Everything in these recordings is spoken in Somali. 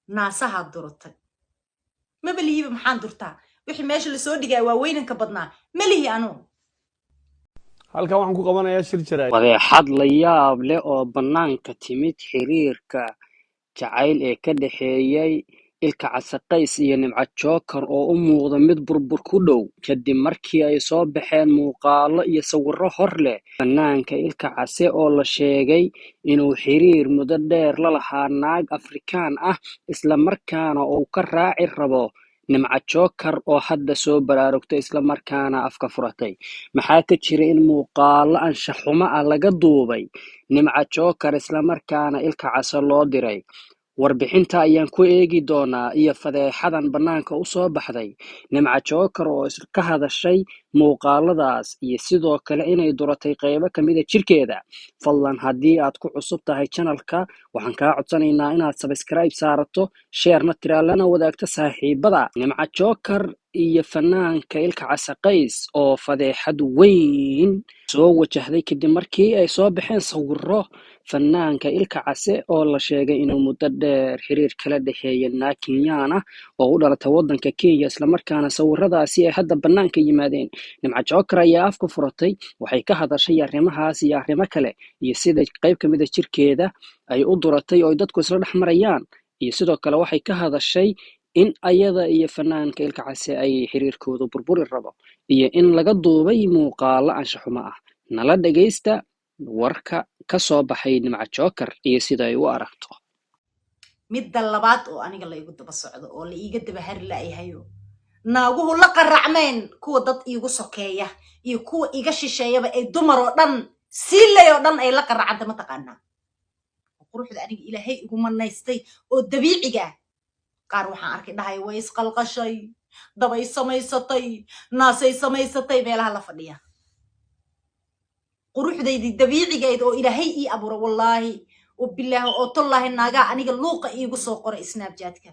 Naasahaad duratay. Maba lihiba, maxaan durtaa? Wixii meesha lasoo dhigaya waa weynanka badnaa, ma lihi anugu. Halkan waxaan ku qabanayaa shir jaraa'id. Fadeexad la yaab leh oo bannaanka timid: xiriirka jacayl ee ka dhexeeyay Ilka Case iyo Nimco Jookar oo u muuqda mid burbur ku dhow kadib markii ay soo baxeen muuqaallo iyo sawirro hor leh. Fanaanka Ilka Case oo la sheegay inuu xiriir muddo dheer la lahaa naag Afrikaan ah, isla markaana uu ka raaci rabo Nimco Jookar, oo hadda soo baraarugtay isla markaana afka furatay. Maxaa ka jira in muuqaallo anshax xumo ah laga duubay Nimco Jookar, isla markaana Ilka Case loo diray? Warbixinta ayaan ku eegi doonaa iyo fadeexadan bannaanka u soo baxday, Nimco Jookar oo ka hadashay muuqaaladaas iyo sidoo kale inay duratay qaybo ka mid ah jirkeeda. Fadlan, haddii aad ku cusub tahay channelka, waxaan kaa codsanaynaa inaad subscribe saarato, share-na tiraa, lana wadaagto saaxiibada. Nimco Jookar iyo fanaanka Ilka Case Qays oo fadeexad weyn soo wajahday kadib markii ay soo baxeen sawirro fanaanka Ilka Case oo la sheegay inuu muddo dheer xiriir kala dhexeeya naag Kenyaan ah oo u dhalatay waddanka Kenya, islamarkaana sawiradaasi ay hadda bannaanka yimaadeen. Nimco Jookar ayaa afka furatay, waxay ka hadashay arrimahaas iyo arrimo kale, iyo sida qayb ka mid ah jirkeeda ay u duratay oo ay dadku isla dhex marayaan, iyo sidoo kale waxay ka hadashay in ayada iyo fanaanka Ilka Case ay xiriirkoodu burburi rabo iyo in laga duubay muuqaalo anshaxumo ah. Nala dhagaysta warka ka soo baxay Nimco Jookar iyo sida ay u aragto. Midda labaad oo aniga la igu daba socdo oo la iiga daba hari la'yahayo, naaguhu la qaracmeen, kuwa dad iigu sokeeya iyo kuwa iga shisheeyaba, ay dumar oo dhan siilay oo dhan ay la qaracanta, mataqaanaa, quruxda aniga Ilaahay igu manaystay oo dabiiciga ah. Qaar waxaan arkay dhahay way isqalqashay, dabay samaysatay, naasay samaysatay, meelaha la fadhiya. Quruxdaydii dabiicigayd oo Ilaahay ii abuura, wallaahi oo bilaahi oo tollaahi, naagaa aniga luuqa iigu soo qoray Snapchatka.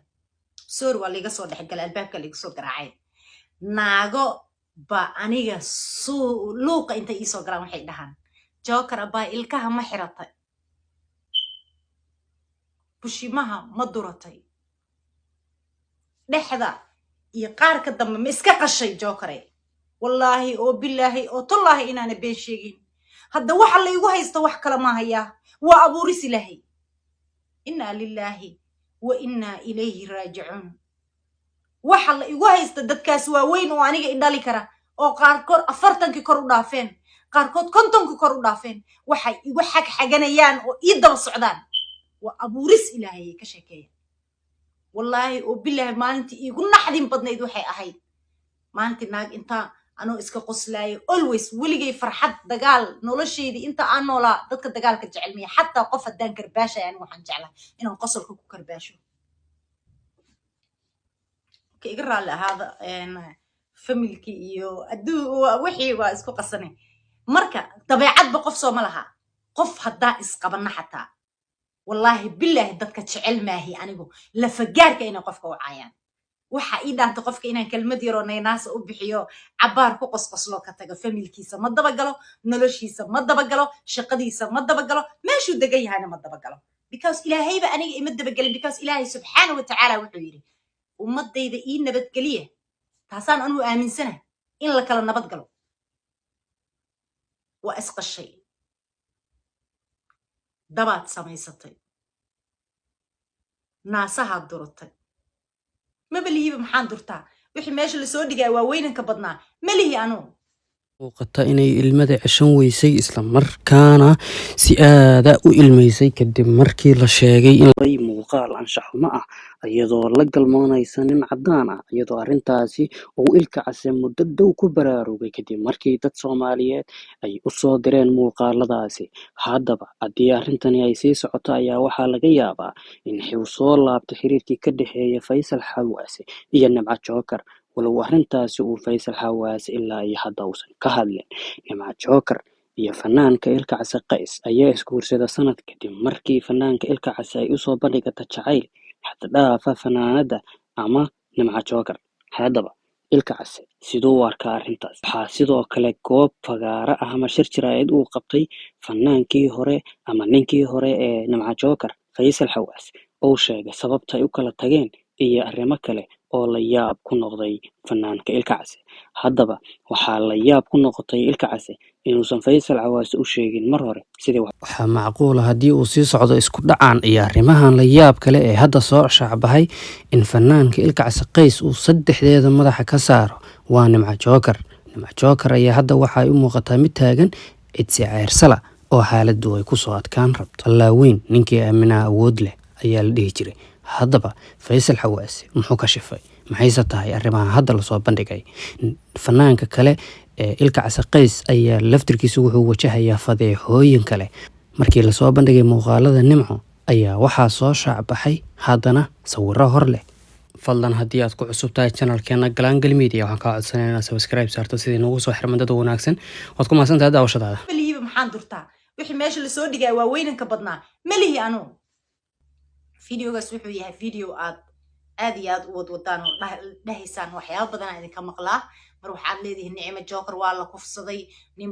Sorry, waa liiga soo dhexgalay, albaabka liiga soo garaacay. Naago ba aniga suu luuqa intay iisoo galaan waxay dhahaan, "Joker abaa, ilkaha ma xiratay? Bushimaha ma duratay? Dhexda iyo qaarka dambe ma iska qashay, Jokare?" Wallaahi oo bilaahi oo tollaahi inaana been sheegin. Hadda waxa laygu haysta wax kale ma hayaa, waa abuuris Ilaahay. Innaa lilaahi wa innaa ilayhi raajicuun. Waxa la igu haysta, dadkaas waaweyn oo aniga i dhali kara, oo qaarkood 40-kii kor u dhaafeen, qaarkood 50-kii kor u dhaafeen, waxay igu xagxaganayaan oo ii daba socdaan waa abuuris Ilaahay ka sheekeeya. Wallaahi oo bilaahi, maalintii iigu naxdin badnayd waxay ahayd maalintii naag intaa anoo iska qoslaayo, always weligay farxad dagaal noloshaydii inta aan noolaa dadka dagaalka jecel miya. Xataa qof haddaan karbaashaya, anigu waxaan jeclahay inaan qosolka ku karbaasho. Ka iga raalli ahaada familkii iyo adduu wixii waa isku qasanay. Marka dabeecadba qof sooma laha. Qof haddaa isqabanna xataa, wallaahi bilaahi, dadka jecel maahi anigu lafagaarka inay qofka u caayaan. Waxa ii dhaanta qofka inaan kelmad yaroo naynaasa u bixiyo, cabaar ku qosqoslo, ka tago. Familkiisa ma dabagalo, noloshiisa ma dabagalo, shaqadiisa ma dabagalo, meeshuu degan yahayna ma dabagalo, because Ilaahayba aniga ima dabagelin, because Ilaahay subxaana wa tacaala wuxuu yidhi, "Ummadayda ii nabadgeliya." Taasaan anugu aaminsanahay in la kala nabad galo. Waa isqashay, dabaad samaysatay, naasahaad duratay. Maba lihiba, maxaan durtaa? Wixii meesha lasoo dhigaya waa weynanka badnaa, ma lihi anugu. Muuqata inay ilmada ceshan weysay, isla markaana si aada u ilmeysay kadib markii la sheegay in muuqaal anshaxumo ah iyadoo la galmoonaysa nin caddaan ah, iyadoo arrintaasi uu Ilka Case muddo dhow ku baraarugay kadib markii dad Soomaaliyeed ay u soo direen muuqaaladaasi. Haddaba, haddii arrintani ay sii socoto ayaa waxaa laga yaabaa in uu soo laabto xiriirkii ka dhexeeya Faysal Xawaase iyo Nimco Jookar, walow arrintaasi uu Faysal Xawaase ilaa iyo hadda uusan ka hadlin. Nimco Jookar iyo fanaanka Ilka Case Qays ayaa isguursada sanad kadib markii fanaanka Ilka Case ay usoo bandhigata jacayl xad dhaafa fanaanada ama Nimco Jookar. Haddaba, Ilka Case siduu u arkaa arrintaas? Waxaa sidoo kale goob fagaare ah ama shir jaraa'id uu qabtay fanaankii hore ama ninkii hore ee Nimco Jookar, Faysal Xawaase. Uu sheegay sababta ay u kala tageen iyo arrimo kale oo la yaab ku noqday fanaanka Ilkacase. Haddaba waxaa la yaab ku noqotay Ilkacase inuusan Faysal Cawaase u sheegin mar hore sidii waxaa macquul ah haddii uu sii socdo isku dhacan iyo arrimahan la yaab kale ee hadda soo shaacbaxay in fanaanka Ilkacase Qays uu saddexdeeda madaxa ka saaro. Waa Nimco Jookar. Nimco Jookar ayaa hadda waxa ay u muuqataa mid taagan cidsi ceyrsala oo xaaladdu ay ku soo adkaan rabto. Allaaweyn ninkii aaminaha awood leh ayaa la dhihi jiray. Haddaba Faysal Xawaase muxuu ka shifay? Maxayse tahay arrimaha hadda lasoo bandhigay? Fanaanka kale ee Ilkacase Qays ayaa laftirkiisu wuxuu wajahayaa fadeexooyin kale. Markii lasoo bandhigay muuqaalada Nimco ayaa waxaa soo shaacbaxay haddana sawirro hor leh. Fadlan haddii aad ku cusub tahay channelkeena Galaangal Media, waxaan kaa codsanaya inaad subscribe saarto sidii noogu soo xirman dad wanaagsan. Waad ku mahadsantahay daawashadaada. Malihiiba maxaan durtaa? Wixii meesha lasoo dhigaya waa weynanka badnaa. Malihi anugu videogaas wuxuu yahay video aad aad iyo aad u wadwadaan oo dhahaysaan. Waxyaaba badan aan idinka maqlaa. Mar waxaad leedihiin Nicmo Joker waa la kufsaday nin.